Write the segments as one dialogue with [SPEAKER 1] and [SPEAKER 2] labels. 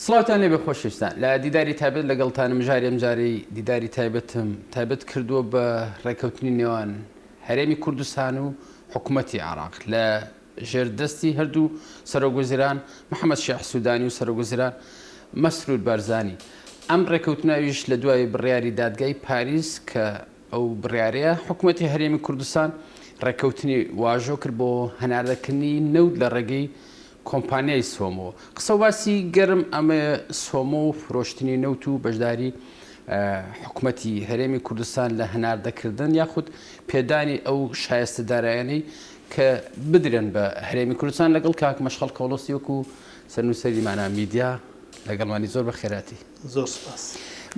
[SPEAKER 1] سڵاوتان لێبێ خۆشەویستان لە دیداری تایبەت لەگەڵتانم مژاری ئەمجارەی دیداری تایبەتم تایبەت کردووە بە ڕێکەوتنی نێوان هەرێمی کوردستان و حکوومەتی عراق لە ژێر دەستی هەردوو سەرۆک وەزیران محەممەد شیاع سوودانی و سەرۆک وەزیران مەسرور بارزانی ئەم ڕێکەوتناویش لە دوای بڕیاری دادگای پاریس کە ئەو بڕیارەیە حکوومەتی هەرێمی کوردستان ڕێککەوتنی واژۆ کرد بۆ هەناردەکردنی نەوت لە ڕێگەی کۆمپانیای سۆمۆ. قسە و باسی گەرم ئەمەیە سۆمۆ و فرۆشتنی نەوت و بەشداری حکومەتی هەرێمی کوردستان لە هەناردەکردن یاخود پێدانی ئەو شایستە دارایانەی کە بدرێن بە هەرێمی کوردستان لەگەڵ کاک مەشخەڵ کەوڵۆسی وەکو سەرنووسەری مانا میدیا لەگەڵمانی زۆر بەخێراتی.
[SPEAKER 2] زۆر سوپاس.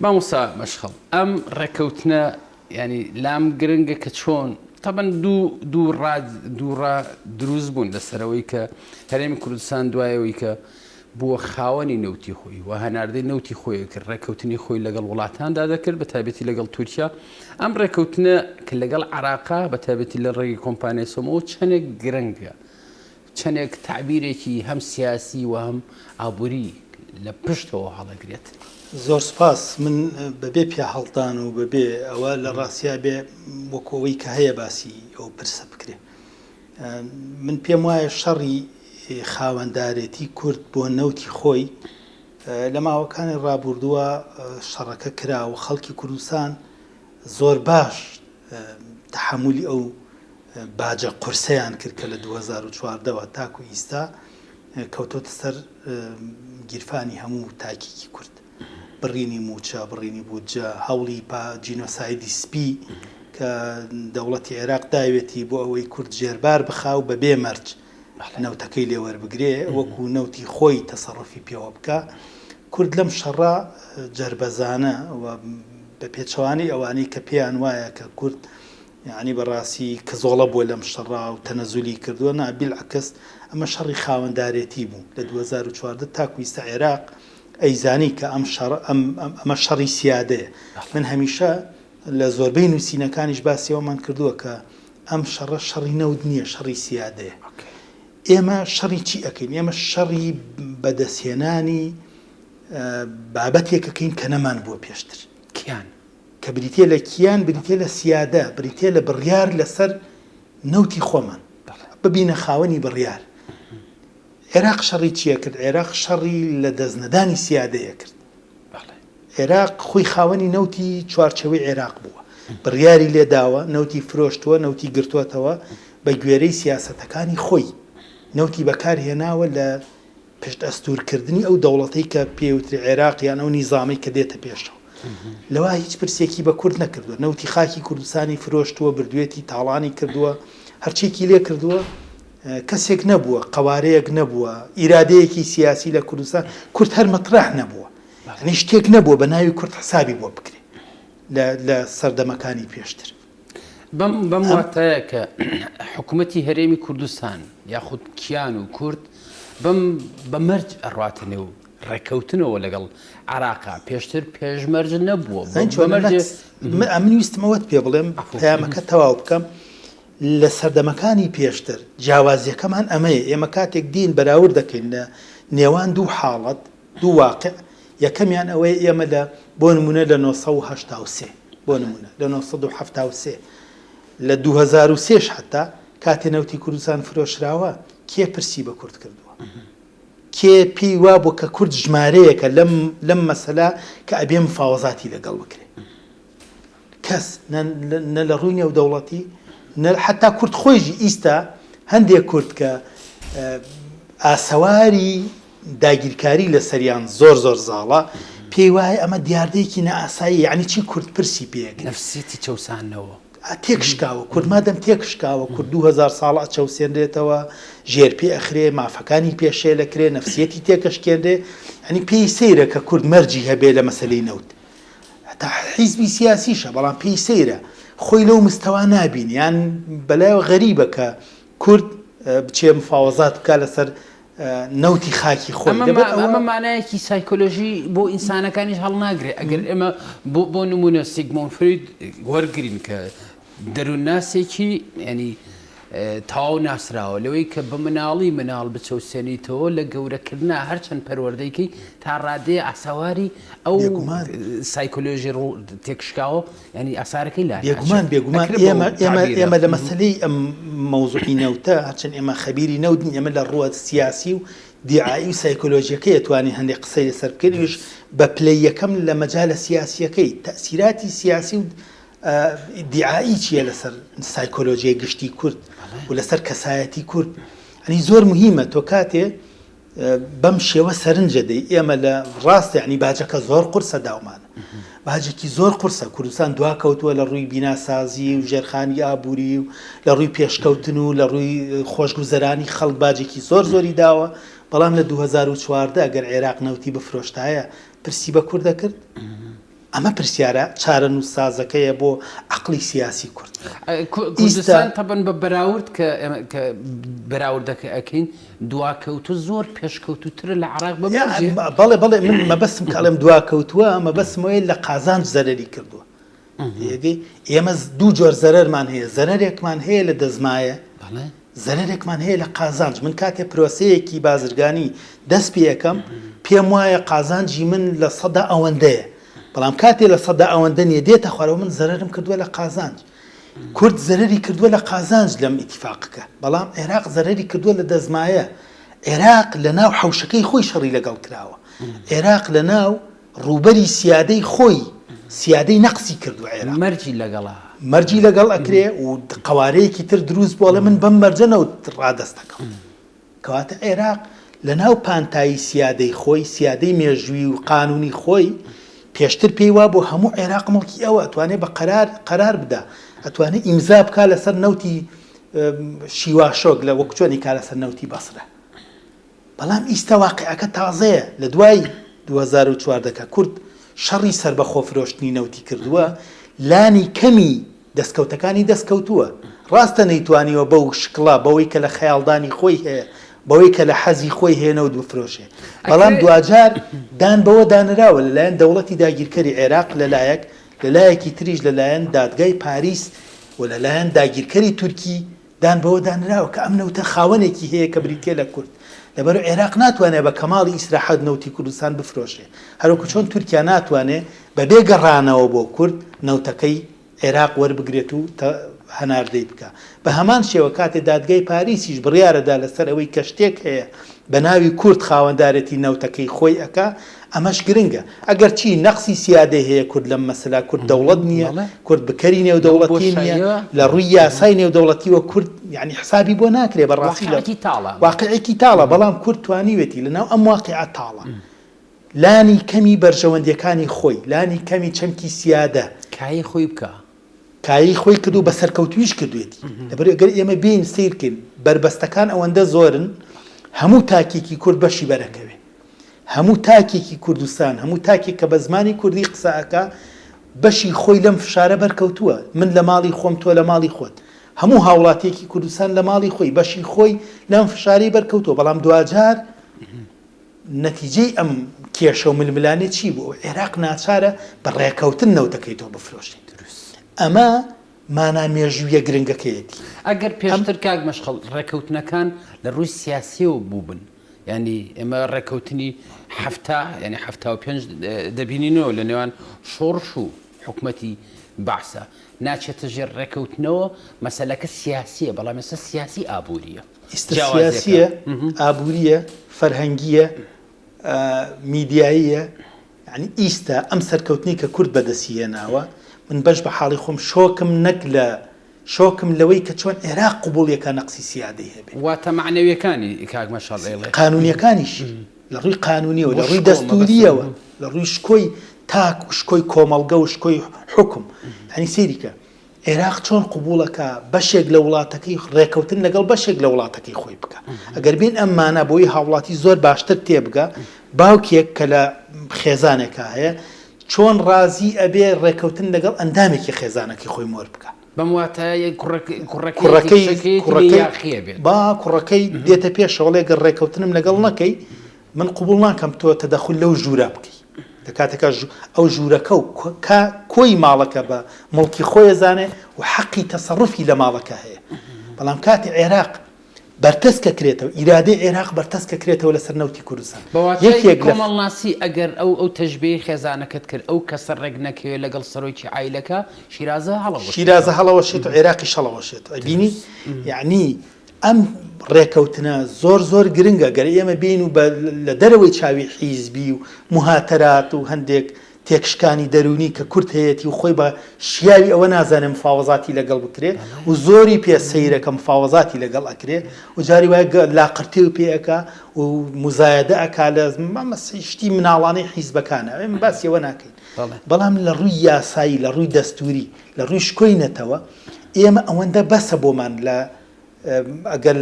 [SPEAKER 1] مامۆستا مەشخەڵ ئەم ڕێکەوتنە یانی لام گرنگە کە چۆن تەبەن دوو دوو ڕا دوو ڕا دروست بوون لەسەرەوەی کە هەرێمی کوردستان دوایەوەی کە بووە خاوەنی نەوتی خۆی و هەناردەی نەوتی خۆی کرد ڕێککەوتنی خۆی لەگەڵ وڵاتاندا دەکرد بە تایبەتی لەگەڵ تورکیا ئەم ڕێککەوتنە کە لەگەڵ عراقا بە تایبەتی لە ڕێگەی کۆمپانیای سۆمەوە چەندێک گرنگە چەندێک تەعبیرێکی هەم سیاسی و هەم ئابووری لە پشتەوە هەڵەگرێت.
[SPEAKER 2] زۆر سوپاس، من بەبێ پیاهەڵدان و بەبێ ئەوە لە ڕاستیا بێ وەکو ئەوەی کە هەیە باسی ئەو پرسە بکرێ. من پێم وایە شەڕی خاوەندارێتی کورد بۆ نەوتی خۆی لە ماوەکانی ڕابوردووە شەڕەکە کرا و خەڵکی کوردستان زۆر باش تەحەمولی ئەو باجە قورسەیان کرد کە لە 2014 وە تاکو ئیستا کەوتۆتە سەر گیرفانی هەموو تاکێکی کورد. بڕینی مووچە، بڕینی بودجە، هەوڵی پا جینۆسایدی سپی کە دەوڵەتی عێراق داوێتی بۆ ئەوەی کورد ژێربار بخا و بەبێ مەرج نەوتەکەی لێ وەربگرێ وەکو نەوتی خۆی تەسەڕوفی پێوە بکا. کورد لەم شەڕە جەربەزانە و بە پێچەوانەی ئەوانەی کە پێیان وایە کە کورد یەعنی بەڕاستی کزۆڵە بووە لەم شەڕە و تەنەزولی کردووە، نا بیلعەکس ئەمە شەڕی خاوەندارێتی بوو لە 2014 تاکو ئیستا عێراق ئەیزانی کە ئەم شەڕ ئەمە شەڕی سیادەیە. من هەمیشە لە زۆربەی نووسینەکانیش باسی ئەوەمان کردووە کە ئەم شەڕە شەڕی نەوت نییە، شەڕی سیادەیە. ئێمە شەڕی چی ئەکەین؟ ئێمە شەڕی بەدەستهێنانی بابەتێک ئەکەین کە نەمان بووە پێشتر.
[SPEAKER 1] کیان.
[SPEAKER 2] کە بریتییە لە کیان، بریتییە لە سیادە، بریتییە لە بڕیار لەسەر نەوتی خۆمان. ببینە خاوەنی بڕیار. عێراق شەڕی چییە کرد؟ عێراق شەڕی لە دەستنەدانی سیادەیە کرد. عێراق خۆی خاوەنی نەوتی چوارچێوەی عێراق بووە. بڕیاری لێ داوە، نەوتی فرۆشتووە، نەوتی گرتووەتەوە، بە گوێرەی سیاسەتەکانی خۆی نەوتی بەکار هێناوە لە پشت ئەستوور کردنی ئەو دەوڵەتەی کە پێی وترێ عێراق یان ئەو نیزامەی کە دێتە پێشەوە. لەوا هیچ پرسێکی بە کورد نەکردووە. نەوتی خاکی کوردستانی فرۆشتووە، بردوێتی، تاڵانی کردووە، هەرچیەکی لێ کردووە، کەسێک نەبووە، قەوارەیەک نەبووە، ئیرادەیەکی سیاسی لە کوردستان، کورد هەر مەترەح نەبووە. یانی شتێک نەبووە بە ناوی کورد حسابی بۆ بکرێ لە لە سەردەمەکانی پێشتر.
[SPEAKER 1] بەم بەم واتایە کە حکوومەتی هەرێمی کوردستان یاخود کیان و کورد بەم بە مەرج ئەڕاتە نێو ڕێککەوتنەوە لەگەڵ عراقا پێشتر پێشمەرج نەبووە
[SPEAKER 2] ئەمن ویستم ئەوەت پێ بڵێم پەیامەکە تەواو بکەم لە سەردەمەکانی پێشتر جیاوازیەکەمان ئەمەیە ئێمە کاتێک دین بەراورد دەکەین لە نێوان دوو حاڵەت دوو واقع یەکەمیان ئەوەیە ئێمە لە بۆ نمونە لە 983 بۆ نمونە لە 973 لە 2003 حتا کاتێ نەوتی کوردستان فرۆشراوە کێ پرسی بە کورد کردووە کێ پێی وابوو کە کورد ژمارەیەکە لەم لەم مەسەلە کە ئەبێ مفاوەزاتی لەگەڵ بکرێ کەس نە لە ڕووی نێودەوڵەتی نە حتا کورد خۆیشی ئیستا هەندێک کورد کە ئاسەواری داگیرکاری لەسەریان زۆر زۆر زاڵە پێی وایە ئەمە دیاردەیەکی نائاسایی یعنی چی کورد پرسی پێکرێ
[SPEAKER 1] نەفسیەتی چەوساندنەوە
[SPEAKER 2] تێکشکاوە کورد مادەم تێکشکاوە کورد 2000 ساڵە ئەچەوسێنرێتەوە ژێر پێ ئەخرێ مافەکانی پێشێل ئەکرێ نەفسیەتی تێکەشکێنرێ یعنی پێی سەیرە کە کورد مەرجی هەبێ لە مەسەلەی نەوت هەتا حیزبی سیاسیشە بەڵام پێی سەیرە خۆی لەو مستەوا نابینێ یان بەلایەوە غەریبە کە کورد بچێ مفاوەزات بکا لەسەر نەوتی خاکی خۆی
[SPEAKER 1] لەبەر ئەوە ئەمە مانایەکی سایکۆلۆژی بۆ ئینسانەکانیش هەڵناگرێ ئەگەر ئێمە بۆ بۆ نمونە سیگمۆن فرید وەرگین کە دەروونناسێکی ینی تەواو ناسراوە لەوەی کە بە مناڵی مناڵ بچەوسێنیتەوە لە گەورەکردنا هەرچەند پەروەردەی کەی تا ڕادەیە ئاسەواری ئەو
[SPEAKER 2] بێگومان.
[SPEAKER 1] سایکۆلۆژی ڕوو تێکشکاوە یانی ئاسارەکەی لا
[SPEAKER 2] بێگومان
[SPEAKER 1] ناچێت
[SPEAKER 2] بێگومان
[SPEAKER 1] ئەکرێ بەو
[SPEAKER 2] ئێمە ئێمە
[SPEAKER 1] تەعبیرە
[SPEAKER 2] ئێمە لە مەسەلەی ئەم مەوزوعی نەوتە هەرچەند ئێمە خەبیری نەوت نین ئێمە لە ڕووە سیاسی و دیعائی و سایکۆلۆژیەکەی ئەتوانین هەندێک قسەی لەسەر بکەین ئەویش
[SPEAKER 1] دروست.
[SPEAKER 2] بە پلەی یەکەم لە مەجالە سیاسیەکەی تەئسیراتی سیاسی و دیعائی چیە لەسەر سایکۆلۆژیای گشتی کورد و لەسەر کەسایەتی کورد ئەنی زۆر مهمە تۆ کاتێ بەم شێوە سەرنجە دەی ئێمە لە ڕاست ینی باجەکە زۆر قورسە داومانە باجێکی زۆر قورسە کوردستان دواکەوتووە لە ڕووی بیناسازی و ژێرخانی ئابووری و لە ڕووی پێشکەوتن و لە ڕووی خۆشگوزەرانی خەڵک باجێکی زۆر زۆری داوە بەڵام لە 2014 گەر عێراق نەوتی بفرۆشتایە پرسی بە کورد دەکرد ئەمە پرسیارە چارەنووسسازەکەیە بۆ عەقڵی سیاسی کورد.
[SPEAKER 1] کوردستان تەبەن بە بەراورد کە کە بەراوردەکە ئەکەین دواکەوتوو زۆر پێشکەوتووترە لە عێراق بە مەرجێ.
[SPEAKER 2] بەڵێ بەڵێ من مەبەستم کە ئەڵێم دواکەوتووە مەبەستم ئەوەیە لە قازانج زەرەری کردووە. تێگەی ئێمە دوو جۆر زەرەرمان هەیە زەرەرێکمان هەیە لە دەستمایە زەرەرێکمان هەیە لە قازانج من کاتێ پرۆسەیەکی بازرگانی دەست پێ ئەکەم پێم وایە قازانجی من لە سەدا ئەوەندەیە بەڵام کاتێ لە سەدا ئەوەندە نیە دێتە خوارەوە من زەرەرم کردووە لە قازانج کورد زەرەری کردووە لە قازانج لەم ئیتیفاقەکە بەڵام عێراق زەرەری کردووە لە دەستمایە عێراق لە ناو حەوشەکەی خۆی شەڕی لەگەڵ کراوە عێراق لە ناو ڕووبەری سیادەی خۆی سیادەی نەقسی کردووە عێراق.
[SPEAKER 1] مەرجی لەگەڵە.
[SPEAKER 2] مەرجی لەگەڵ ئەکرێ و قەوارەیەکی تر دروست بووە ئەڵێ من بەم مەرجە نەوت ڕادەست دەکەم. کەواتە عێراق لە ناو پانتایی سیادەی خۆی، سیادەی مێژووی و قانوونی خۆی، پێشتر پێی وابوو هەموو عێراق مڵکی ئەوە، ئەتوانێ بە قەرار قەرار بدا، ئەتوانێ ئیمزا بکا لەسەر نەوتی شیواشۆک لە وەک چۆن ئیکا لەسەر نەوتی بەسرە. بەڵام ئیستا واقیعەکە تازەیە، لە دوای 2014 کە کورد شەڕی سەربەخۆ فرۆشتنی نەوتی کردووە، لانی کەمی دەستکەوتەکانی دەستکەوتووە. ڕاستە نەیتوانیوە بەو شکڵە، بەوەی کە لە خەیاڵدانی خۆی هەیە، بەوەی کە لە حەزی خۆی هەیە نەوت بفرۆشێ، بەڵام دواجار دان بەوەدا نراوە لەلایەن دەوڵەتی داگیرکەری عێراق لەلایەک، لەلایەکی تریش لەلایەن دادگای پاریس و لەلایەن داگیرکەری تورکی دان بەوەدا نراوە کە ئەم نەوتە خاوەنێکی هەیە کە بریتیە لە کورد. لەبەرئ عێراق ناتوانێ بە کەماڵی ئیسراحەت نەوتی کوردستان بفرۆشێ. هەروەکو چۆن تورکیا ناتوانێ بە بێ گەڕانەوە بۆ کورد نەوتەکەی عێراق وەربگرێت و هەناردەی بکا. بە هەمان شێوە کاتێ دادگای پاریسیش بڕیارەدا لەسەر ئەوەی کە شتێک هەیە بە ناوی کورد خاوەندارێتی نەوتەکەی خۆی ئەکا، ئەمەش گرنگە. ئەگەر چی نەقسی سیادەی هەیە کورد لەم مەسەلە، کورد دەوڵەت نییە، کورد بکەری نێودەوڵەتی نییە، لە ڕووی یاسای نێودەوڵەتیوە کورد یانی حسابی بۆ ناکرێ بە ڕاستی لە واقیعێکی تاڵە، بەڵام کورد توانیوێتی لە ناو ئەم واقیعە تاڵە لانی کەمی بەرژەوەندییەکانی خۆی، لانی کەمی چەمکی سیادە.
[SPEAKER 1] کایەی خۆی بکا.
[SPEAKER 2] کایەی خۆی کردو بە سەرکەوتویش کردوێتی لەبەر گەر ئێمە بێین سەیر کەین بەربەستەکان ئەوەندە زۆرن هەموو تاکێکی کورد بەشی بەرەکەوێ هەموو تاکێکی کوردستان هەموو تاکێک کە بە زمانی کوردی قسە ئەکا بەشی خۆی لەم فشارە بەرکەوتووە من لە ماڵی خۆم تۆ لە ماڵی خۆت هەموو هاوڵاتیەکی کوردستان لە ماڵی خۆی بەشی خۆی لەم فشارەی بەرکەوتووە بەڵام دواجار نەتیجەی ئەم کێشە و ململانێ چی بوو؟ عێراق ناچارە بە ڕێکەوتن نەوتەکەی تۆ بفرۆشێت. ئەمە مانا مێژوویە گرنگەکەیەتی.
[SPEAKER 1] ئەگەر پێشتر کاک مەشخەڵ ڕێکەوتنەکان لە ڕووی سیاسیەوە بووبن، یانی ئێمە ڕێکەوتنی حەفتا یانی 75 دەبینینەوە لە نێوان شۆڕش و حکومەتی بەعسە ناچێتە ژێر ڕێکەوتنەوە، مەسەلەکە سیاسیە، بەڵام ئێستا سیاسی ئابووریە.
[SPEAKER 2] ئیستا سیاسییە، ئابوورییە، فەرهەنگییە، میدیاییە، یانی ئیستا ئەم سەرکەوتنەی کە کورد بەدەستی هێناوە، من بەش بە حاڵی خۆم شۆکم نەک لە شۆکم لەوەی کە چۆن عێراق قبوڵی ئەکا نەقسی سیادەی هەبێ.
[SPEAKER 1] واتە مەعنەویەکانی کاک مەشخەڵ ئەیڵێ.
[SPEAKER 2] قانوونیەکانیشی لە ڕووی قانوونیەوە، لە ڕووی دەستوورییەوە، لە ڕووی شکۆی تاک و شکۆی کۆمەڵگە و شکۆی حوکم. یانی سەیری کە عێراق چۆن قبوڵە کە بەشێک لە وڵاتەکەی ڕێکەوتن لەگەڵ بەشێک لە وڵاتەکەی خۆی بکا؟ ئەگەر بێین ئەم مانا بۆی هاوڵاتی زۆر باشتر تێبگا، باوکێک کە لە خێزانێکا هەیە چۆن ڕازی ئەبێ ڕێکەوتن لەگەڵ ئەندامێکی خێزانەکەی خۆی مۆر بکا؟
[SPEAKER 1] بەم واتایە کوڕەکەی کوڕەکەی یاخی ئەبێت.
[SPEAKER 2] با کوڕەکەی دێتە پێشەوە ئەڵێ گەر ڕێکەوتنم لەگەڵ نەکەی من قبوڵ ناکەم تۆ تەدەخول لەو ژوورە بکەی لە کاتێکا ئەو ژوورەکە و کۆی ماڵەکە بە موڵکی خۆی ئەزانێ و حەقی تەسەڕوفی لە ماڵەکە هەیە. بەڵام کاتی عێراق بەرتەسک ئەکرێتەوە، ئیرادەی عێراق بەرتەسک ئەکرێتەوە لەسەر نەوتی کوردستان.
[SPEAKER 1] بە واتایەکی
[SPEAKER 2] یەکێک لە.
[SPEAKER 1] کۆمەڵناسی ئەگەر ئەو ئەو تەشبیهەی خێزانەکەت کرد ئەو کەسە ڕێک نەکەوێ لەگەڵ سەرۆکی عایلەکە شیرازە
[SPEAKER 2] شیرازە
[SPEAKER 1] هەڵەوەشێتەوە.
[SPEAKER 2] هەڵەوەشێت و عێراقیش هەڵەوەشێتەوە. ئەبینی؟
[SPEAKER 1] دروست.
[SPEAKER 2] یەعنی ئەم ڕێکەوتنە زۆر زۆر گرنگە گەر ئێمە بێین و بە لە دەرەوەی چاوی حیزبی و موهاتەرات و هەندێک تێکشکانی دەروونی کە کورد هەیەتی و خۆی بە شیاوی ئەوە نازانێ مفاوەزاتی لەگەڵ بکرێ و زۆری پێ سەیرە کە مفاوەزاتی لەگەڵ ئەکرێ و جاری وایە لاقرتێ و پێ ئەکا و موزایەدە ئەکا لە شتی مناڵانەی حیزبەکانە ئێمە باسی ئەوە ناکەین بەڵام لە ڕووی یاسایی لە ڕووی دەستووری لە ڕووی شکۆی نەتەوە ئێمە ئەوەندە بەسە بۆمان لە ئەگەر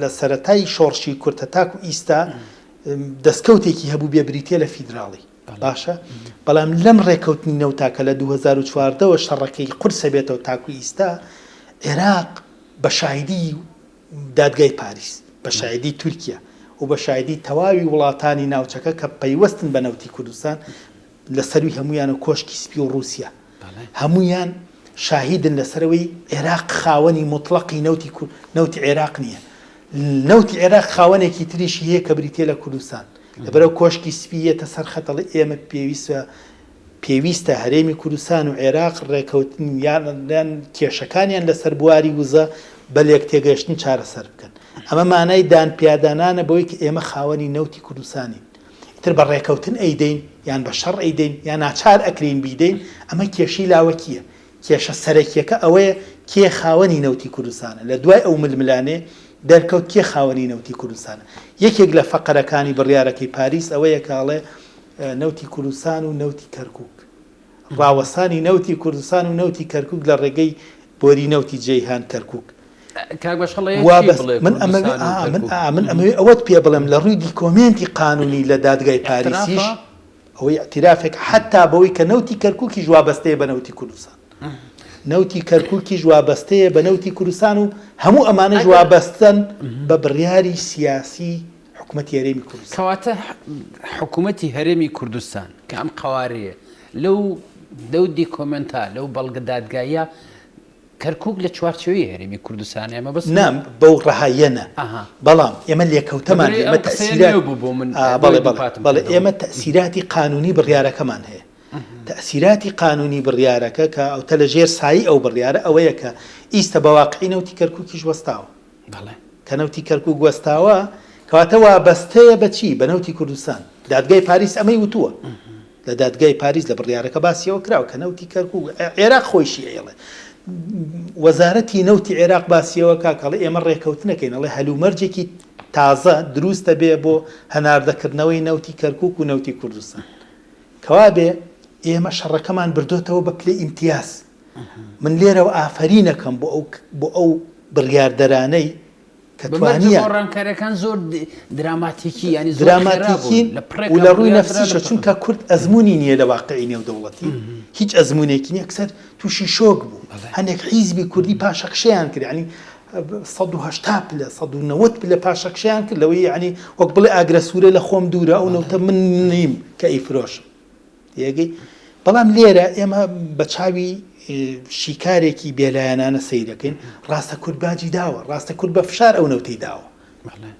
[SPEAKER 2] لە سەرەتای شۆڕشی کورد هەتاکو ئیستا دەستکەوتێکی هەبوو بێ بریتیە لە فیدراڵی. باشە بەڵام لەم ڕێکەوتنی نەوتا کە لە 2014 وە شەڕەکەی قورسە بێتەوە تاکو ئیستا عێراق بە شاهیدی دادگای پاریس بە شاهیدی تورکیا و بە شاهیدی تەواوی وڵاتانی ناوچەکە کە پەیوەستن بە نەوتی کوردستان لە سەروی هەمویان و کۆشکی سپی و ڕووسیا هەمویان شاهیدن لەسەرەوەی عێراق خاوەنی موتڵەقی نەوتی نەوتی عێراق نییە نەوتی عێراق خاوەنێکی تریشی هەیە کە بریتیە لە کوردستان. لەبەرئەوە کۆشکی سپی یەتە سەر خەت ئەڵێ ئێمە پێویستە پێویستە هەرێمی کوردستان و عێراق ڕێکەوتن یان یان کێشەکانیان لەسەر بواری وزە بە لێکتێگەیشتن چارەسەر بکەن. ئەمە مانای دانپیادانانە بەوەی کە ئێمە خاوەنی نەوتی کوردستانین. ئیتر بە ڕێکەوتن ئەیدەین یان بە شەڕ ئەیدەین یان ناچار ئەکرێین بیدەین ئەمە کێشەی لاوەکییە. کێشە سەرەکیەکە ئەوەیە کێ خاوەنی نەوتی کوردستانە، لە دوای ئەو ململانێ دەرکەوت کێ خاوەنی نەوتی کوردستانە. یەکێک لە فەقەرەکانی بڕیارەکەی پاریس ئەوەیە کە ئەڵێ نەوتی کوردستان و نەوتی کەرکوک، ڕاوەستانی نەوتی کوردستان و نەوتی کەرکوک لە ڕێگەی بۆری نەوتی جەیهان کەرکوک.
[SPEAKER 1] کاک بەشەڵ ئەیە
[SPEAKER 2] وا
[SPEAKER 1] چی
[SPEAKER 2] بەس
[SPEAKER 1] بڵێ
[SPEAKER 2] من ئەمەوێ
[SPEAKER 1] کوردستان و
[SPEAKER 2] ئا من
[SPEAKER 1] کەرکوک؟
[SPEAKER 2] ئا من ئەمەوێ ئەوەت پێ بڵێم لە ڕووی دیکۆمێنتی قانونی لە دادگای پاریسیش
[SPEAKER 1] ئیعترافە؟
[SPEAKER 2] ئەوەی ئیعتیرافێک حەتا بەوەی کە نەوتی کەرکوکیش وابەستەیە بە نەوتی کوردستان. نەوتی کەرکوکیش وابەستەیە بە نەوتی کوردستان و هەموو ئەمانەش
[SPEAKER 1] ئەگەر
[SPEAKER 2] وابەستەن بە بڕیاری سیاسی حکومەتی هەرێمی کوردستان.
[SPEAKER 1] کەواتە حکومەتی هەرێمی کوردستان کە ئەم قەوارەیە لەو لەو دیکۆمێنتە لەو بەڵگە دادگاییە کەرکوک لە چوارچێوەی هەرێمی کوردستانە مەبەستم.
[SPEAKER 2] نا بەو ڕەهاییە نا
[SPEAKER 1] ئەها.
[SPEAKER 2] بەڵام ئێمە لێکەوتەمان
[SPEAKER 1] لەبەرئەوەی
[SPEAKER 2] هەیە ئێمە
[SPEAKER 1] ئەم قسەیە
[SPEAKER 2] تەئسیرات
[SPEAKER 1] نوێ بوو بۆ من
[SPEAKER 2] ئا
[SPEAKER 1] بۆیە
[SPEAKER 2] بەڵێ بەڵێ
[SPEAKER 1] دووپاتم
[SPEAKER 2] بەڵێ
[SPEAKER 1] کردەوە.
[SPEAKER 2] ئێمە تەئسیراتی قانوونی بڕیارەکەمان هەیە تەئسیراتی قانوونی بڕیارەکە کە ئەوتە لە ژێر سایەی ئەو بڕیارە ئەوەیە کە ئیستە بە واقعی نەوتی کەرکووکیش وەستاوە.
[SPEAKER 1] بەڵێ.
[SPEAKER 2] کە نەوتی کەرکووک وەستاوە کەواتە وابەستەیە بە چی؟ بە نەوتی کوردستان. دادگای پاریس ئەمەی وتووە. لە دادگای پاریس لە بڕیارەکە باسی ئەوە کراوە کە نەوتی کەرکووک، عێراق خۆیشی ئەیڵێ. وەزارەتی نەوتی عێراق باسی ئەوە کا کە ئەڵێ ئێمە ڕێکەوتنەکەین، ئەڵێ هەلومەرجێکی تازە دروست دەبێ بۆ هەناردەکردنەوەی نەوتی کەرکووک و نەوتی کوردستان. کەوابێ ئێمە شەڕەکەمان بردۆتەوە بە پلەی ئیمتیاز. من لێرەوە ئافەرین ئەکەم بۆ ئەو بۆ ئەو بڕیاردەرانەی کە
[SPEAKER 1] بە مەرجە
[SPEAKER 2] توانیان
[SPEAKER 1] گۆڕانکاریەکان زۆر دراماتیکی یانی زۆر خێرا بوون
[SPEAKER 2] دراماتیکین
[SPEAKER 1] لە
[SPEAKER 2] و
[SPEAKER 1] پڕێکا
[SPEAKER 2] لە ڕووی
[SPEAKER 1] بڕیار درا لە
[SPEAKER 2] نەفسیشە
[SPEAKER 1] پڕ
[SPEAKER 2] چونکە کورد ئەزموونی نییە لە واقعی نێودەوڵەتی هیچ ئەزموونێکی نییە ئەکسەر تووشی شۆک بوو
[SPEAKER 1] بەڵێ
[SPEAKER 2] هەندێک حیزبی کوردی پاشەکشەیان کرد یانی 180 پلە 190 پلە پاشەکشەیان کرد لەوەی یانی وەک بڵێ ئاگرە سوورە لە خۆم دوورە ئەو
[SPEAKER 1] بەڵێ
[SPEAKER 2] نەوتە من نیم کە ئەیفرۆشم تێگەی؟ بەڵام لێرە ئێمە بە چاوی شیکارێکی بێلایەنانە سەیرەکەین ڕاستە کورد باجی داوە ڕاستە کورد بە فشار ئەو نەوتەی داوە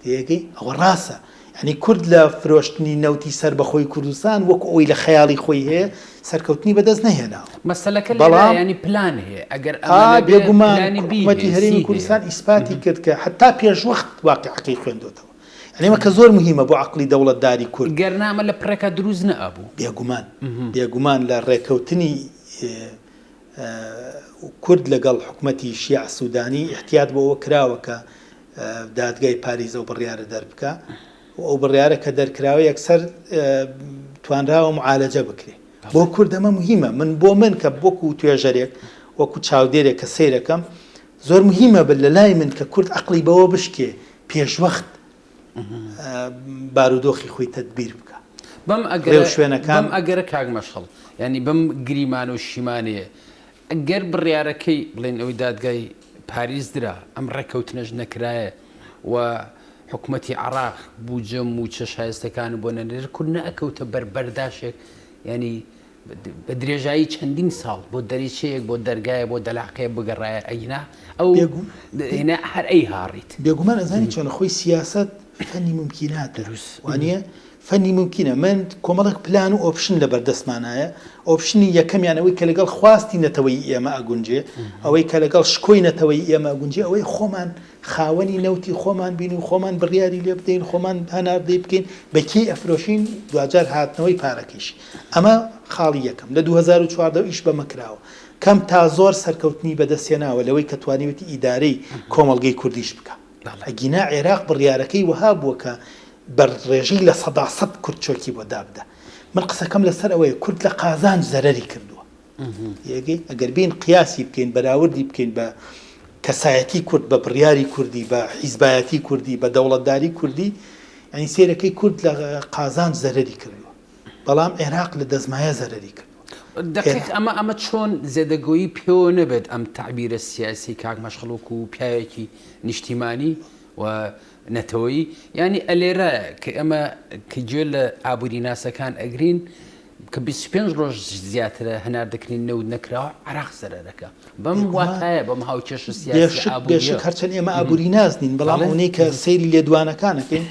[SPEAKER 2] تێگەی ئەوە ڕاستە یعنی کورد لە فرۆشتنی نەوتی سەر بەخۆی کوردستان وەکو ئەوی لە خەیاڵی خۆی هەیە سەرکەوتنی بەدەست نەهێناوە
[SPEAKER 1] مەسەلەکە لێرە
[SPEAKER 2] بەڵام
[SPEAKER 1] ینی پلان هەیە ئەگەر ئەمە
[SPEAKER 2] ئا
[SPEAKER 1] نەبێ
[SPEAKER 2] بێگومان
[SPEAKER 1] پلانی بی
[SPEAKER 2] حکوومەتی
[SPEAKER 1] هەیە
[SPEAKER 2] هەرێمی
[SPEAKER 1] سی هەیە
[SPEAKER 2] کوردستان ئیسپاتی کرد کە حتا پێشوەخت واقعەکەی خوێندۆتەوە یانی ئەمە کە زۆر موهیمە بۆ عەقڵی دەوڵەتداری کورد.
[SPEAKER 1] گەر نا ئەمە لە پڕێکا دروست نەئەبوو.
[SPEAKER 2] بێگومان بێگومان لە ڕێکەوتنی کورد لەگەڵ حکومەتی شیاع سودانی ئیحتیات بۆ ئەوە کراوە کە دادگای پاریس ئەو بڕیارە دەربکا و ئەو بڕیارە کە دەرکراوە یەکسەر توانراوە معالەجە بکرێ. بۆ کورد ئەمە موهیمە. من بۆ من کە وەکو توێژەرێک وەکو چاودێرێک کە سەیرەکەم زۆر موهیمە لە لای من کە کورد عەقڵی بەوە بشکێ پێشوەخت بارودۆخی خۆی تەدبیر بکا.
[SPEAKER 1] بەم ئەگەرە
[SPEAKER 2] ڕێوشوێنەکان.
[SPEAKER 1] بەم ئەگەرە کاک مەشخەڵ، یانی بەم گریمانە و شیمانەیە، گەر بڕیارەکەی بڵێین ئەوەی دادگای پاریس درا، ئەم ڕێککەوتنەش نەکرایە و حکومەتی عێڕاق بوجە مووچە شایستەکانی بۆ نەنێرێت، کورد نەئەکەوتە بەر بەرداشێک، یانی. بە درێژایی چەندین ساڵ بۆ دەریچەیەک بۆ دەرگایە بۆ دەلاقەیە بگەڕایە ئەگینا ئەو هێنا هەر ئەی هاڕیت.
[SPEAKER 2] بێگومان ئەزانی چۆنە خۆی سیاسەت فەنی مومکیناتە وانیە؟ فەنی مومکینە من کۆمەڵێک پلان و option لە بەردەستمانایە option ی یەکەمیان ئەوەی کە لەگەڵ خواستی نەتەوەیی ئێمە ئەگونجێ ئەوەی کە لەگەڵ شکۆی نەتەوەیی ئێمە ئەگونجێ ئەوەی خۆمان خاوەنی نەوتی خۆمان بین و خۆمان بڕیاری لێ بدەین، خۆمان هەناردەی بکەین، بە کێی ئەفرۆشین، دواجار هاتنەوەی پارەکەیشی. ئەمە خاڵی یەکەم. لە 2014 ئیش بەمە کراوە. کەم تا زۆر سەرکەوتنی بەدەست هێناوە لەوەی کە توانیویەتی ئیدارەی کۆمەڵگەی کوردیش بکا. ئەگینا عێراق بڕیارەکەی وەها بووە کە بە ڕێژەی 100% کورد چۆکی بۆ دابدا. من قسەکەم لەسەر ئەوەیە کورد لە قازانج زەرەری کردووە. تێئەگەی؟ ئەگەر بێین قیاسی بکەین، بەراوردی بکەین بە کەسایەتی کورد، بە بڕیاری کوردی، بە حیزبایەتی کوردی، بە دەوڵەتداری کوردی، یانی سەیرەکەی کورد لە قازانج زەرەری کردووە، بەڵام عێراق لە دەستمایە زەرەری کردووە.
[SPEAKER 1] دەقیق ئەمە ئەمە چۆن زێدەگۆیی پێوە نەبێت ئەم تەعبیرە سیاسی کاک مەشخەڵ وەکوو پیاوێکی نیشتیمانی و نەتەوەیی یانی ئەلێرە کە ئێمە کە گوێ لە ئابووریناسەکان ئەگرین کە 25 ڕۆژ زیاترە هەناردەکردنی نەوت نەکراوە عێراق زەرەرەکە بەم واتایە بەم هاوکێشە سیاسی
[SPEAKER 2] بێشک هەرچەند ئێمە ئابووری ناز نین بەڵام ئەونەی کە سەیری لێدوانەکانەکەین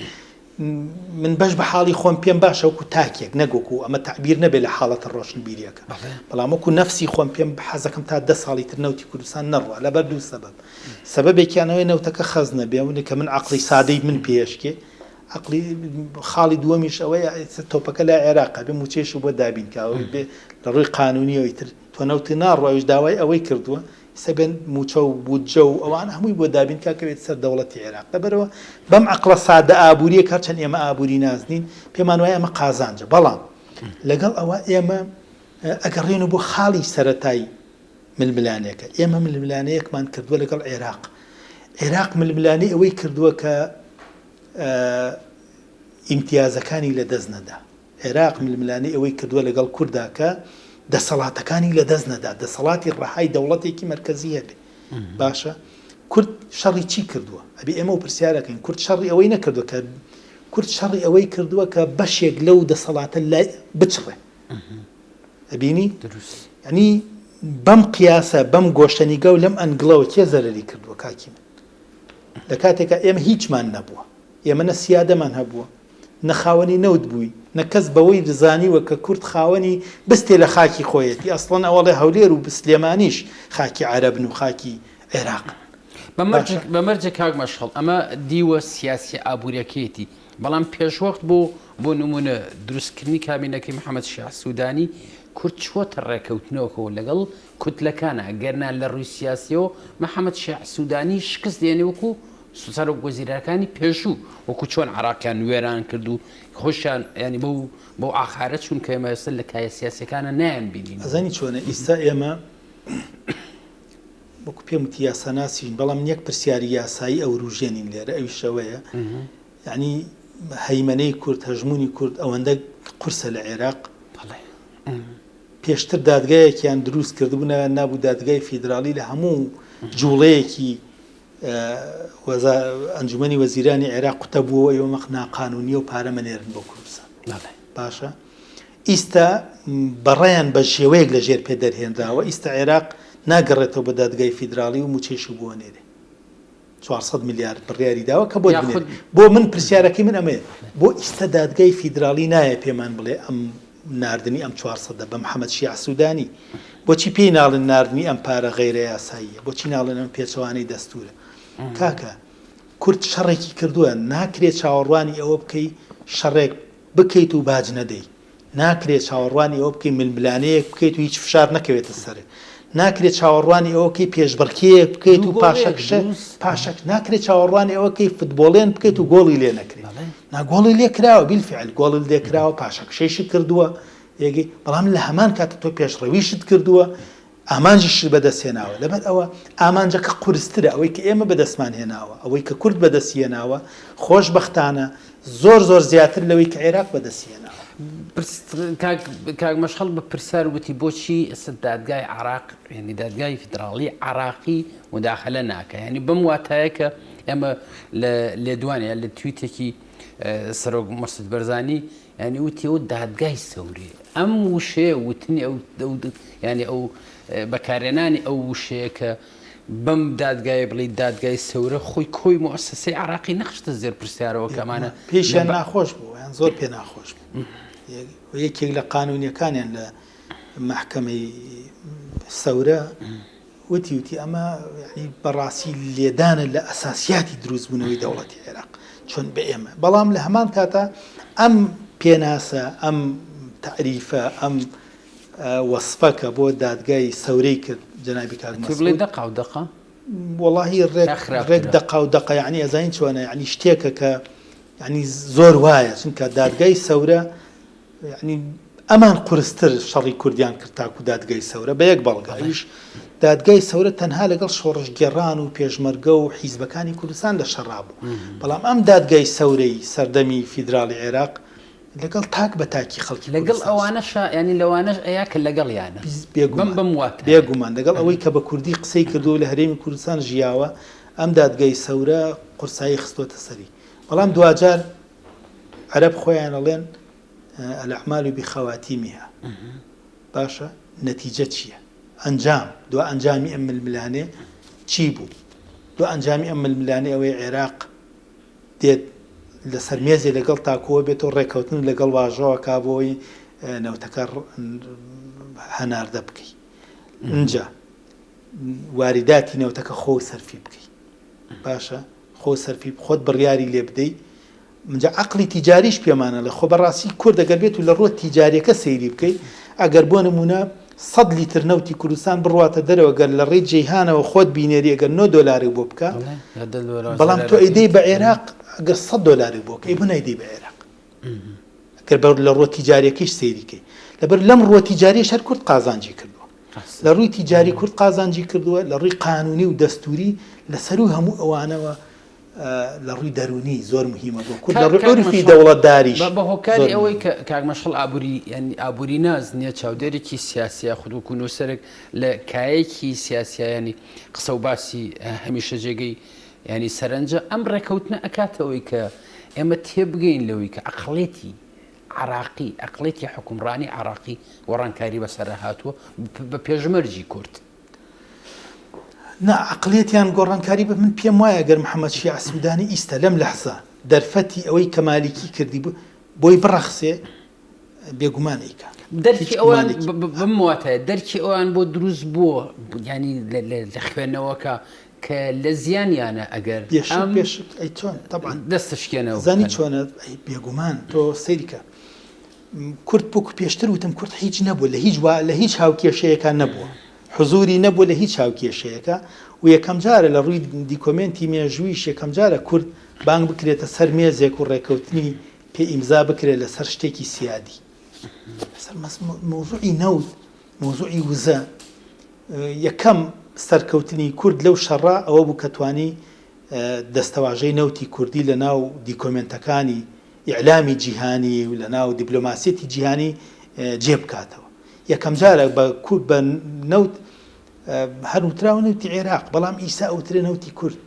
[SPEAKER 2] من بەش بە حاڵی خۆم پێم باشە وەکو تاکێک نەگۆکو ئەمە تعبیر نەبێت لە حاڵەتە ڕۆشنبیریەکە بەڵام وەکو نەفسی خۆم پێم حەزەکەم تا ده ساڵی تر نەوتی کوردستان نەڕوا لەبەر دوو سەبەب سەبەبێکیانەوەی نەوتەکە خەز نەبێ کە من عقلی سادەی من پێشکێ عەقڵی خاڵی دووەمیش ئەوەیە ئێستا تۆپەکە لای عێراقە بێ مووچەیشی بۆ دابین کا ئەوەی بێ لە ڕووی قانونیەوە ئیتر تۆ نەوت ناڕوا ئەویش داوای ئەوەی کردووە ئێستا بێن مووچە و بودجە و ئەوانە هەمووی بۆ دابین کا کەوێت سەر دەوڵەتی عێراق لەبەرەوە بەم عەقڵە سادە ئابووریەک هەرچەند ئێمە ئابووری نازنین پێمان وایە ئەمە قازانجە بەڵام لەگەڵ ئەوە ئێمە ئەگەڕێن و بۆ خاڵی سەرەتای ململانێکە ئێمە ململانێیەکمان کردووە لەگەڵ عێراق عێراق ململانێی ئەوەی کردووە کە ئیمتیازەکانی لەدەست نەدا. عێراق ململانێی ئەوەی کردووە لەگەڵ کوردا کە دەسەڵاتەکانی لەدەست نەدا، دەسەڵاتی ڕەهای دەوڵەتێکی مەرکەزی هەبێ. باشە کورد شەڕی چی کردووە؟ ئەبێ ئێمە و پرسیارەکەین کورد شەڕی ئەوەی نەکردووە کە کورد شەڕی ئەوەی کردووە کە بەشێک لەو دەسەڵاتە لای بچڕێ. ئەبینی؟
[SPEAKER 1] دروست.
[SPEAKER 2] یعنی بەم قیاسە بەم گۆشەنیگا و لەم ئەنگڵەوە کێ زەرەری کردووە کاکی من؟ لە کاتێکا ئێمە هیچمان نەبووە، ئێمە نە سیادەمان هەبووە، نە خاوەنی نەوت بووین، نە کەس بەوەی زانیوە کە کورد خاوەنی بستێ لە خاکی خۆیەتی، ئەسڵەن ئەوەڵێ هەولێر و سلێمانیش خاکی عەرەبن و خاکی عێراقن. باشە.
[SPEAKER 1] بە مەرجێک کاک مەشخەڵ ئەمە دیوە سیاسیە ئابووریەکەیەتی، بەڵام پێشوەخت بۆ بۆ نموونە دروستکردنی کابینەکەی محەمەد شیاع سوودانی کورد چووەتە ڕێکەوتنەوەکەوە لەگەڵ کوتلەکانە، گەرنا لە ڕووی سیاسیەوە محەمەد شیاع سودانی شکست دێنێ وەکو سەرۆک وەزیرەکانی پێشوو، وەکو چۆن عێراقیان وێران کرد و خۆشیان یانی بەو بەو ئاقارە چوون کە ئێمە ئێستا لە کایە سیاسیەکانە نایان بینینەوە.
[SPEAKER 2] ئەزانی چۆنە ئیستا ئێمە وەکو پێم وتی یاساناسین بەڵام یەک پرسیاری یاسایی ئەوروژێنین لێرە ئەویش ئەوەیە یانی هەیمەنەی کورد هەژموونی کورد ئەوەندە قورسە لە عێراق پێشتر دادگایەکیان دروست کردبوو ناویان نابوو دادگای فیدراڵی لە هەموو جوڵەیەکی ئەنجومەنی وەزیرانی عێراق قوتە بووەوە ئێوە مەق ناقانونیە و پارە مەنێرن بۆ کوردستان باشە ئیستا بەڕیان بە شێوەیەک لە ژێر پێ دەرهێنراوە ئیستا عێراق ناگەڕێتەوە بە دادگای فیدراڵی و موچەیشی بۆ نێرێ 400 ملیار بڕیاری داوە کە بۆت بنێرێ. بۆ من پرسیارەکەی من ئەمەیە بۆ ئیستە دادگای فیدراڵی نایە پێمان بڵێ ئەم ناردنی ئەم 400 بە محەمەد شیاع سودانی بۆچی پێی ناڵێن ناردنی ئەم پارە غەیرە یاساییە بۆچی ناڵێن ئەم پێچەوانەی دەستورە کاکە کورد شەڕێکی کردووە ناکرێ چاوەڕوانی ئەوە بکەی شەڕێک بکەیت و باج نەدەی ناکرێت چاوەڕوانی ئەوە بکەی ململانێیەک بکەیت و هیچ فشار نەکەوێتە سەرت. ناکرێت چاوەڕوانی ئەوە بکەی پێشبڕکێیەک بکەیت و پاشەکشە پاشەک ناکرێت چاوەڕوانی ئەوە بکەی فتبۆڵێن بکەیت و گۆڵی لێ نەکرێت. نا گۆڵی لێ کراوە بیلفعل گۆڵی لێ کراوە پاشەکشەیشی کردووە یەگەی بەڵام لە هەمان کات تۆ پێشڕەویشت کردووە ئامانجیشت بەدەست هێناوە، لەبەر ئەوە ئامانجەکە قورسترە، ئەوەی کە ئێمە بەدەستمان هێناوە، ئەوەی کە کورد بەدەستی هێناوە، خۆشبەختانە زۆر زۆر زیاتر لەوەی کە عێراق بەدەستی هێناوە.
[SPEAKER 1] کاک مەشخەڵ بە پرسیار وتی بۆچی ئێستا دادگای عێراق یانی دادگای فیدراڵی عێراقی موداخەلە ناکا یانی بەم واتایە کە ئێمە لە لێدوانێ لە تویتێکی سەرۆک مەسعود بەرزانی یانی وتی ئەو دادگای سەورەیە ئەم وشەیە وتنی ئەو یانی ئەو بەکارێنانی ئەو وشەیە کە بەم دادگایە بڵێی دادگای سەورە خۆی کۆی موئەسەسەی عێراقی نەخستە زێر پرسیارەوە کە ئەمانە
[SPEAKER 2] پێشیان ناخۆش بوو یان زۆر پێ ناخۆش بوو یەکێک لە قانونیەکانیان لە مەحکەمەی سەورە وتی وتی ئەمە یعنی بەڕاستی لێدانە لە ئەساسیاتی دروستبوونەوەی دەوڵەتی عێراق چۆن بە ئێمە بەڵام لە هەمان کاتا ئەم پێناسە ئەم تەعریفە ئەم وەسفە کە بۆ دادگای سەورەی کرد جەنابی کاک
[SPEAKER 1] تۆ بڵێی
[SPEAKER 2] مەسعود
[SPEAKER 1] دەقا و دەقە؟
[SPEAKER 2] وەڵاهی ڕێک
[SPEAKER 1] یا
[SPEAKER 2] ڕێک
[SPEAKER 1] خراپترە؟
[SPEAKER 2] دەقا و دەقە یعنی ئەزانی چۆنە یعنی شتێکە کە یعنی زۆر وایە چونکە دادگای سەورە یعنی ئەمان قورستر شەڕی کوردیان کرد تاکو دادگای سەورە بە یەک بەڵگە ئەویش دادگای سەورە تەنها لەگەڵ شۆڕشگێڕان و پێشمەرگە و حیزبەکانی کوردستان لە شەڕا بوو بەڵام ئەم دادگای سەورەی سەردەمی فیدراڵی عێراق لەگەڵ تاک بە تاکی خەڵکی
[SPEAKER 1] لەگەڵ
[SPEAKER 2] کوردستان
[SPEAKER 1] ئەوانەشا یانی لەوانەش ئەیا کە لەگەڵیانە بەم
[SPEAKER 2] بێگومان
[SPEAKER 1] بەم واتایە.
[SPEAKER 2] بێگومان لەگەڵ ئەوەی کە بە کوردی قسەی کردووە و لە هەرێمی کوردستان ژیاوە ئەم دادگای سەورە قورسایی خستۆتە سەری بەڵام دواجار عەرەب خۆیان ئەڵێن الاعمال بخواتیمها باشە نەتیجە چییە؟ ئەنجام دوا ئەنجامی ئەم ململانێ چی بوو؟ دوا ئەنجامی ئەم ململانێ ئەوەی عێراق دێت لەسەر مێزێ لەگەڵ تا کۆ بێتەوە ڕێکەوتن لەگەڵ واژۆ کا بۆی نەوتەکە هەناردە بکەی ئینجا واریداتی نەوتەکە خۆ سەرفی بکەی باشە خۆ سەرفی خۆت بڕیاری لێ بدەی منجا عەقڵی تیجاریش پێمان ئەڵێ خۆ بەڕاستی کورد ئەگەر بێت و لە ڕووە تیجاریەکە سەیری بکەی ئەگەر بۆ نمونە سەد لیتر نەوتی کوردستان بڕواتە دەرەوە گەر لە ڕێی جەیهانەوە خۆت بینێری ئەگەر نۆ دۆلارێک بۆ بکا بەڵام تۆ ئەیدەی بە عێراق ئەگەر سەد دۆلارێک بۆ بکە ئەی بۆ نایدەی بە عێراق ئەگەر بە لە ڕووە تیجاریەکەیش سەیری کەی لەبەر لەم ڕووە تیجاریەش هەر کورد قازانجی کردووە لە ڕووی تیجاری کورد قازانجی کردووە لە ڕووی قانونی و دەستوری لە سەروو هەموو ئەوانەوە لە ڕووی دەروونی زۆر موهیمە بۆ کورد، لە ڕووی عورفی دەوڵەتداریش
[SPEAKER 1] بە هۆکاری ئەوەی کە کاک مەشخەڵ ئابووری یانی ئابووری ناز نییە چاودێرێکی سیاسیە خود وەکوو نووسەرێک لە کایەکی سیاسیە یانی قسە و باسی هەمیشە جێگەی یانی سەرنجە ئەم ڕێکەوتنە ئەکاتەوەی کە ئێمە تێبگەین لەوەی کە عەقڵێتی عراقی ئەقڵێتی حکومڕانی عراقی گۆڕانکاری بەسەرا هاتووە بە پێشمەرجی کورد.
[SPEAKER 2] نا عەقڵیەتیان گۆڕانکاری بە من پێم وایە گەر محەمەد شیاع سودانی ئیستە لەم لەحزە دەرفەتی ئەوەی کە مالیکی کردی بۆی بڕەخسێ بێگومان ئەیکا
[SPEAKER 1] دەرکی ئەوان بەم واتایە دەرکی ئەوان بۆ دروست بووە یانی لە خوێندنەوەکە کە لە زیانیانە ئەگەر
[SPEAKER 2] بێشک بێشک ئەی چۆن تەبعەن
[SPEAKER 1] دەستە شکێنەوە
[SPEAKER 2] زانی چۆنە ئەی بێگومان تۆ سەیرکە کورد وەکو پێشتر وتم کورد هیچ نەبووە لە هیچ وا لە هیچ هاوکێشەیەکا نەبووە حزوری نەبووە لە هیچ هاوکێشەیەکا و یەکەم جارە لە ڕووی دیکۆمێنتی مێژوویش یەکەم جارە کورد بانگ بکرێتە سەر مێزێک و ڕێکەوتنی پێ ئیمزا بکرێت لەسەر شتێکی سیادی لەسەر مەوزوعی نەوت مەوزوعی وزە یەکەم سەرکەوتنی کورد لەو شەڕە ئەوە بوو کە توانی دەستەواژەی نەوتی کوردی لە ناو دیکۆمێنتەکانی ئیعلامی جیهانی و لە ناو دیبلۆماسیەتی جیهانی جێ بکاتەوە. یەکەم جارە بە کورد بە نەوت هەر وتراوە نەوتی عێراق بەڵام ئیسا ئەوترێ نەوتی کورد.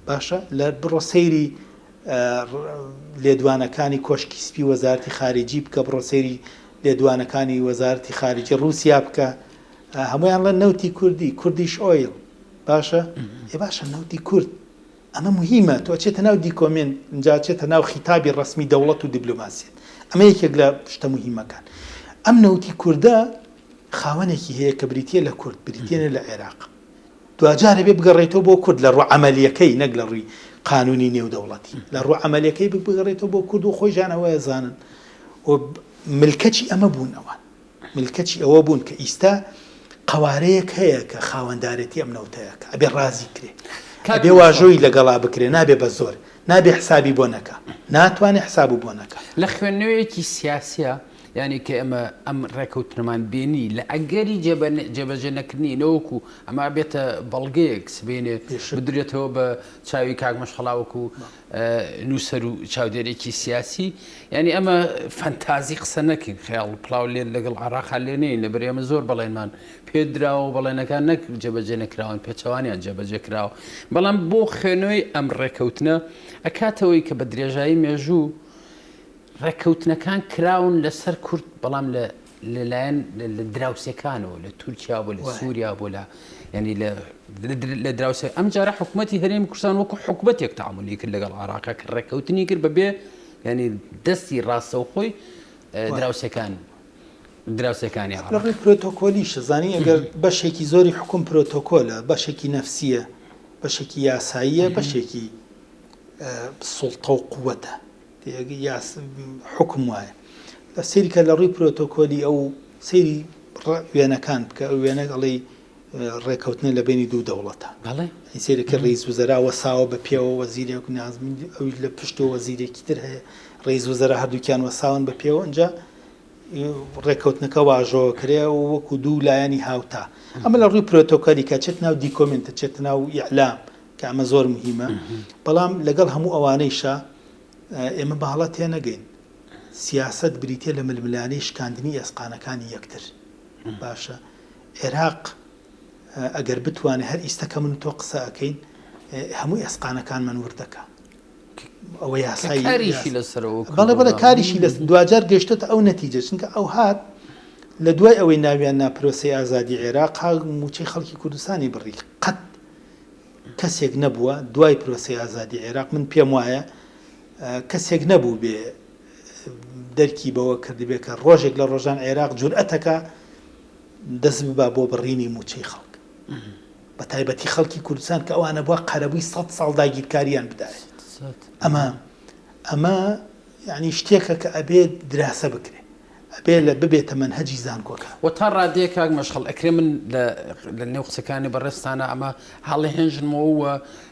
[SPEAKER 2] باشە لە بڕۆ سەیری لێدوانەکانی کۆشکی سپی وەزارەتی خارجی بکە بڕۆ سەیری لێدوانەکانی وەزارەتی خارجی ڕووسیا بکە هەموویان ڵێن نەوتی کوردی Kurdish oil باشە ئێ باشە نەوتی کورد ئەمە موهیمە تۆ ئەچێتە ناو دیکۆمێنت ئینجا ئەچێتە ناو خیتابی ڕەسمی دەوڵەت و دیبلۆماسیەت ئەمە یەکێک لە شتە موهیمەکان ئەم نەوتی کوردە خاوەنێکی هەیە کە بریتیە لە کورد بریتیە لە عێراق دواجار ئەبێ بگەڕێتەوە بۆ کورد لە ڕوو عەمەلیەکەی نەک لە ڕووی قانونی نێودەوڵەتی لە ڕوو عەمەلیەکەی بگەڕێتەوە بۆ کورد و خۆیشان ئەوە ئەزانن و ملکەچی ئەمە بوون ئەوان ملکەچی ئەوە بوون کە ئیستا قەوارەیەک هەیە کە خاوەندارێتی ئەم نەوتەیە کە ئەبێ ڕازی کرێ ئەبێ واژۆی لەگەڵا بکرێ نابێ بە زۆر نابێ حسابی بۆ نەکا ناتوانێ حسابو بۆ نەکا.
[SPEAKER 1] لە خوێندنەوەیەکی سیاسیا یانی کە ئێمە ئەم ڕێکەوتنەمان بینی لە ئەگەری جێبەجێ نەکردنی نەوەکو ئەمە بێتە بەڵگەیەک سبەینێ بدرێتەوە بە چاوی کاک مەشخەڵا وەکو نووسەر و چاودێرێکی سیاسی یعنی ئەمە فەنتازی قسە نەکەین خەیاڵ پڵاو لێ لەگەڵ عراقا لێ نین لەبەر ئێمە زۆر بەڵێنمان پێ دراوە و بەڵێنەکان نەک جێبەجێ نەکراون پێچەوانیان جێبەجێ کراوە بەڵام بۆ خوێنەوەی ئەم ڕێکەوتنە ئەکاتەوەی کە بە درێژایی مێژوو. ڕێککەوتنەکان کراون لەسەر کورد بەڵام لە لەلایەن لە دراوسێکانەوە لە تورکیا بۆ لە سووریا بۆ لە ینی لە دراوسێ ئەم جارە حکوومەتی هەرێمی کوردستان وەکو حکوومەتێک تعاملی کرد لەگەڵ عراقا کە ڕێککەوتنی کرد بەبێ ینی دەستی ڕاستەوخۆی دراوسێکان دراوسێکانی
[SPEAKER 2] عراق. لە ڕووی پرۆتۆکۆلیشە زانی ئەگەر بەشێکی زۆری حکوم پرۆتۆکۆلە بەشێکی نەفسیە بەشێکی یاساییە بەشێکی سوڵتە و قوتە حوکم وایە سەیری کە لە ڕووی پرۆتۆکۆلی ئەو سەیری وێنەکان بکە ئەو وێنە ئەڵێی ڕێکەوتنە لە بینی دوو دەوڵەتە سەیرەکە ڕیز وزەرا وەساوە بە پێوە وەزیرێک نازمی ئەویش لە پشتەوە وەزیرێکی تر هەیە ڕیز وزەرا هەردووکیان وەساون بە پێوە ئەجا ڕێکەوتنەکە واژۆکرێ و وەکو دوو لایەنی هاوتا ئەمە لە ڕووی پرۆتۆکۆلی کە چێت ناو دیکۆمنتە چێت ناو ئیعلام کە ئەمە زۆر مهمە بەڵام لەگەڵ هەموو ئەوانەیشا ئێمە بە هەڵە تێنەگەین، سیاسەت بریتیە لە ململانێی شکاندنی ئێسقانەکانی یەکتر. باشە عێراق ئەگەر بتوانێت هەر ئیستە کە من و تۆ قسە ئەکەین هەموو ئێسقانەکانمان ورد دەکا. ئەوە یاسایی
[SPEAKER 1] کاریشی لەسەرەوە
[SPEAKER 2] بەڵێ بەڵێ کاریشی لەس دواجار گەشتۆتە ئەو نەتیجە چونکە ئەو هات لە دوای ئەوەی ناویان نا پرۆسەی ئازادی عێراق ها موچەی خەڵکی کوردستانی بڕی قەت کەسێک نەبووە دوای پرۆسەی ئازادی عێراق من پێم وایە کەسێک نەبوو بێ دەرکی بەوە کردبێ کە ڕۆژێک لە ڕۆژان عێراق جورئەتەکە دەست ببا بۆ بڕینی موچەی خەڵک بە تایبەتی خەڵکی کوردستان کە ئەوانە بووە قەرەبووی سە ساڵ داگیرکاریان بدایە ئەمە ئەمە یعنی شتێکە کە ئەبێت دراسە بکرێ ئەبێ لە ببێتە مەنهەجی زانکۆکان.
[SPEAKER 1] وە تا ڕادەیەک کاک مەشخەڵ ئەکرێ من لە لە نێو قسەکانی بەڕێزتانا ئەمە هەڵێهێنژنمەوە و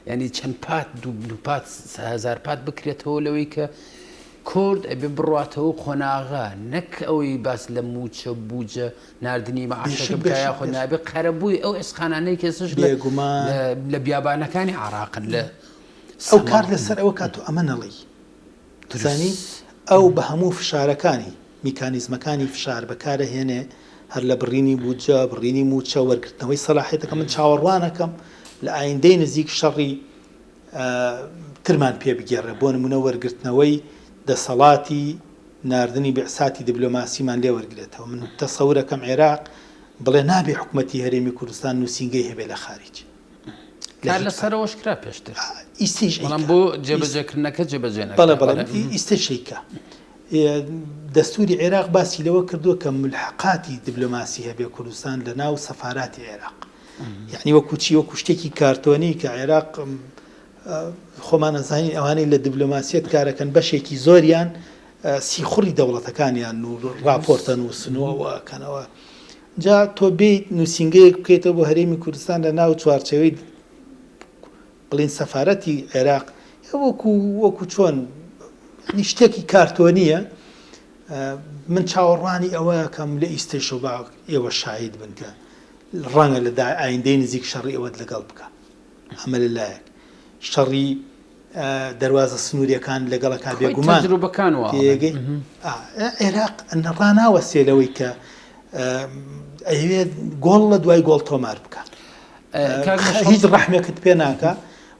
[SPEAKER 1] یانی چەند پات دوو پات هەزار پات بکرێتەوە لەوەی کە کورد ئەبێ بڕواتەوە قۆناغە نەک ئەوەی باس لە مووچە بوجە ناردنی مەعاشەکە بکا یاخود نابێ قەرەبووی ئەو ئێسقانانەی کە ئێستاش لە لە بیابانەکانی عێراقن لە
[SPEAKER 2] ئەو کار لەسەر ئەوە کات و ئەمە نەڵێی زانی ئەو بە هەموو فشارەکانی، میکانیزمەکانی فشار بەکارئەهێنێ، هەر لە بڕینی بودجە، بڕینی مووچە، وەرگرتنەوەی سەلاحیەتەکە، من چاوەڕوانەکەم لە ئایندەی نزیک شەڕی ترمان پێ بگێڕێ، بۆ نموونە وەرگرتنەوەی دەسەڵاتی ناردنی بعساتی دبلۆماسیمان لێ وەرگرێتەوە، من تەسەورەکەم عێراق بڵێ نابێ حکومەتی هەرێمی کوردستان نووسینگەی هەبێ لە خاریج.
[SPEAKER 1] کار لەسەرەوەش کرا پێشتر ئیستیش بەڵام بۆ جێبەجێکردنەکە جێبەجێ نەکرا.
[SPEAKER 2] بەڵێ بەڵێ ئیستیش ئەیکا. دەستوری عێراق باسی لەوە کردووە کە ملحقاتی دیبلۆماسی هەبێ کوردستان لە ناو سەفاراتی عێراق. یعنی وەکو چی وەکو شتێکی کارتۆنی کە عێراق خۆمان ئەزانین ئەوانەی لە دیبلۆماسیەت کارەکەن بەشێکی زۆریان سیخوڕی دەوڵەتەکانیان و ڕاپۆرتە نووسن و ئەوە کەنەوە جا تۆ بێیت نووسینگەیەک بکەیتەوە بۆ هەرێمی کوردستان لە ناو چوارچێوەی بڵین سەفارەتی عێراق وەکو وەکو چۆن شتێکی کارتۆنیە من چاوەڕوانی ئەوە کەم لە ئیستەیشەوە با ئێوە شاهید بن کە ڕەنگە لە ئایندەی نزیک شەڕی ئەوەت لەگەڵ بکە ئەمە لە لایەک شەڕی دەروازە سنووریەکان لەگەڵەکە بێگومان
[SPEAKER 1] تەجروبەکان وا
[SPEAKER 2] تێگەی عێراق ڕاناوەسێ لەوەی کە ئەیەوێت گۆڵ لە دوای گۆڵ تۆمار بکە هیچ ڕەحمێکت پێ ناکە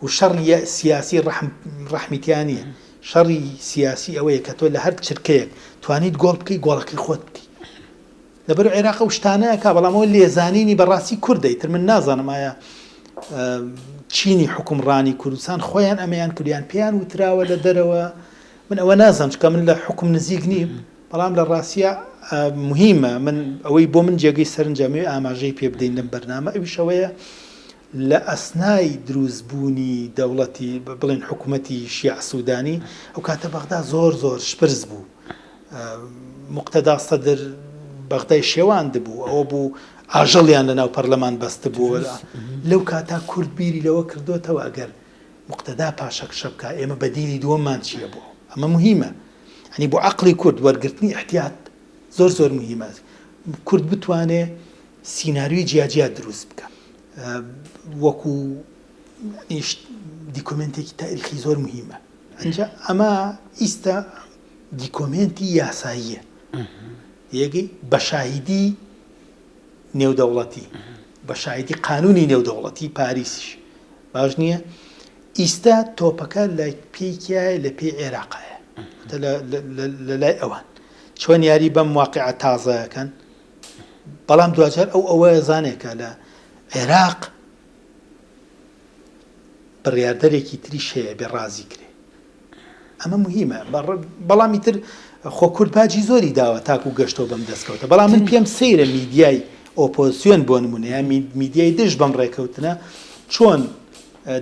[SPEAKER 2] و شەڕی سیاسی ڕەحمی تیا نییە شەڕی سیاسی ئەوەیە کە تۆ لە هەر چرکەیەک توانیت گۆڵ بکەی گۆڵەکەی خۆت بکەی لەبەر عێراق ئەو شتانە ئەکا بەڵام ئەوە لێزانینی بەڕاستی کوردە ئیتر من نازانم ئایا چینی حوکمڕانی کوردستان خۆیان ئەمەیان کردیان پێیان وتراوە لە دەرەوە من ئەوە نازانم چکە من لە حکوم نزیک نیم بەڵام لە ڕاستە مهمە من ئەوەی بۆ من جێگەی سەرنجەمەوێ ئاماژەی پێ بدەین لەم بەرنامە ئەویشەوەیە لە ئەسنای دروستبوونی دەوڵەتی بڵێن حکوومەتی شیع سوودانی ئەو کاتە بەغدا زۆر زۆر شپرز بوو موقتەدا سەدر بەغدای شێواندبوو، ئەوە بوو ئاژەڵیان لەناو پەرلەمان بەستبوو. لەو کاتە کورد بیری لەوە کردۆتەوە ئەگەر موقتەدا پاشەکشە بکا ئێمە بەدیلی دووەممان چییە بۆ ئەو؟ ئەمە موهیمە. یانی بۆ عەقڵی کورد وەرگرتنی ئیحتیات زۆر زۆر موهیمە. کورد بتوانێ سیناریۆی جیاجیا دروست بکا. وەکوو دیکۆمێنتێکی تاریخی زۆر موهیمە. ئینجا ئەمە ئیستا دیکۆمێنتی یاساییە تێگەی بە شاهیدی نێودەوڵەتی بە شاهیدی قانونی نێودەوڵەتی پاریسیش باش نییە ئیستا تۆپەکە لە پێی کیایە لە پێی عێراقایە. لە لای ئەوان چۆن یاری بەم واقعە تازەکەن بەڵام دواجار ئەو ئەوە زانێکە لە عێراق بڕیاردەرێکی تریش هەیە بێ ڕازی کرێ ئەمە مهمە بەڵام ئیتر خۆ کورد باجی زۆری داوە تاکو گەشتەوە بەم دەستکەوتە بەڵام من پێم سەیرە میدیای ئۆپۆزسیۆن بۆ نمونە یا میدیای دژ بەم ڕێکەوتنە چۆن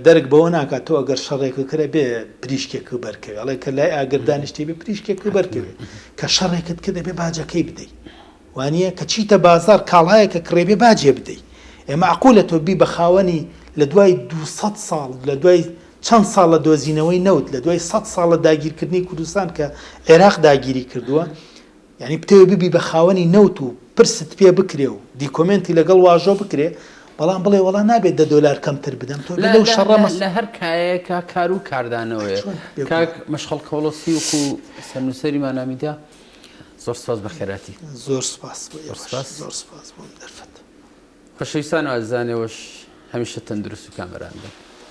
[SPEAKER 2] دەرک بەوە ناکات تۆ ئەگەر شەڕێکە کرە بێ پریشکێک بەرکەوێ ئەڵێ کە لای ئاگر دانیشتی بێ پریشکێک بەرکەوێ کە شەڕێکت کرد دەبێ باجەکەی بدەیت وانیە کە چیتە بازاڕ کاڵایەکە کڕێ بێ باجێ بدەی ئێ مەعقولە تۆ بی بە خاوەنی لە دوای 200 ساڵ لە دوای چەند ساڵ لە دۆزینەوەی نەوت لە دوای 100 ساڵ لە داگیرکردنی کوردستان کە عێراق داگیری کردووە یعنی بتەوێ ببی بە خاوەنی نەوت و پرست پێ بکرێ و دیکۆمێنتی لەگەڵ واژۆ بکرێ بەڵام بڵێ وەڵا نابێت دە دۆلار کەمتر بدەم تۆ لەو شەڕە
[SPEAKER 1] لە هەر کایەکە کار و کاردانەوەیە کاک مەشخەڵ کەوڵۆسی وەکو سەرنووسەری مانامیدا زۆر سپاس بەخێرهاتی.
[SPEAKER 2] زۆر سپاس بۆ ئێوەش زۆر سپاس بۆ ئەم دەرفەتە.
[SPEAKER 1] خۆشەویستان و ئازیزان ئێوەش هەمیشە تەندروست و کامەران بن.